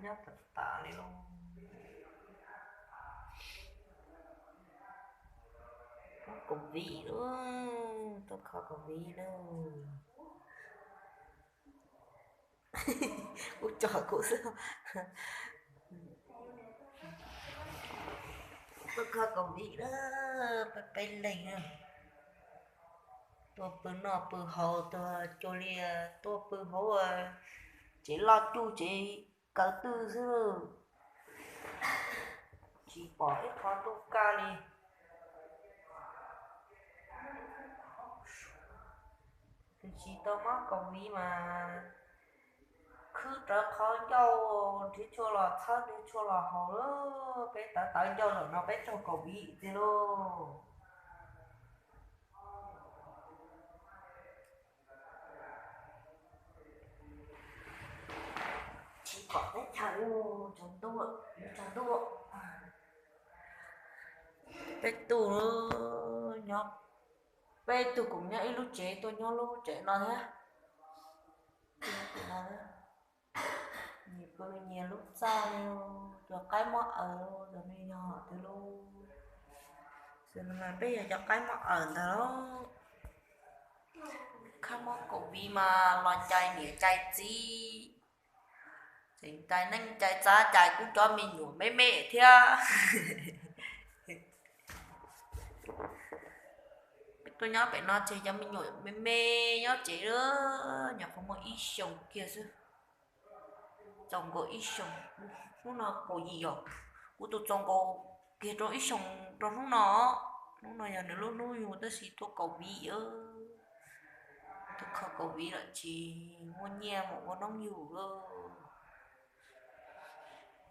Nyob tas tas li lauj. Muab covid lauj, tuaj kho covid lauj. Kuv tso kuv xwb. Tuaj kho covid na, peb peb leeg na. Tuaj pw noj pw haus, tuaj cuag li tuaj pw hauv tsev loj cuj tsev kaw twj xwb. Tsis pom ib qho tuaj kaj li. Tus tsis tau mob covid mas khwb rawv qhov ncauj, nrhiav tshuaj los txhawb, nrhiav tshuaj los haus lawm. Peb tawv tawv ncauj zaum no peb raug covid tiag lauj. Tsis pom teb chaws, tsaus ntuj, tsaus ntuj. Peb tug nyob, peb tug kuj nyob ib lub tsev, tuaj nyob lub tsev no thiab. Nyias pw nyias lub txaj, cov qaib mob aws, cov me nyuam twg lauj. Xws li mas peb yog cov qaib mob aws ntag lauj. Khab mob covid mas los cais niam cais txiv, tseem cais neej cais txav, cais kuj cov me nyuam me me thiab. Peb tuaj nyob pem no ces cov me nyuam me me nyob tsev, nyuam qhuav muaj ib xyoos kiag xwb. Txaus nkaus ib xyoos, hnub no kaum yim yom, kuv tus txaus nkaus kiag rau ib xyoos rau hnub no. Hnub no yog nws lub hnub yug tab sis tuaj covid, tuaj kho covid lawm tsis muaj nyiaj mus ua noob yug lauj.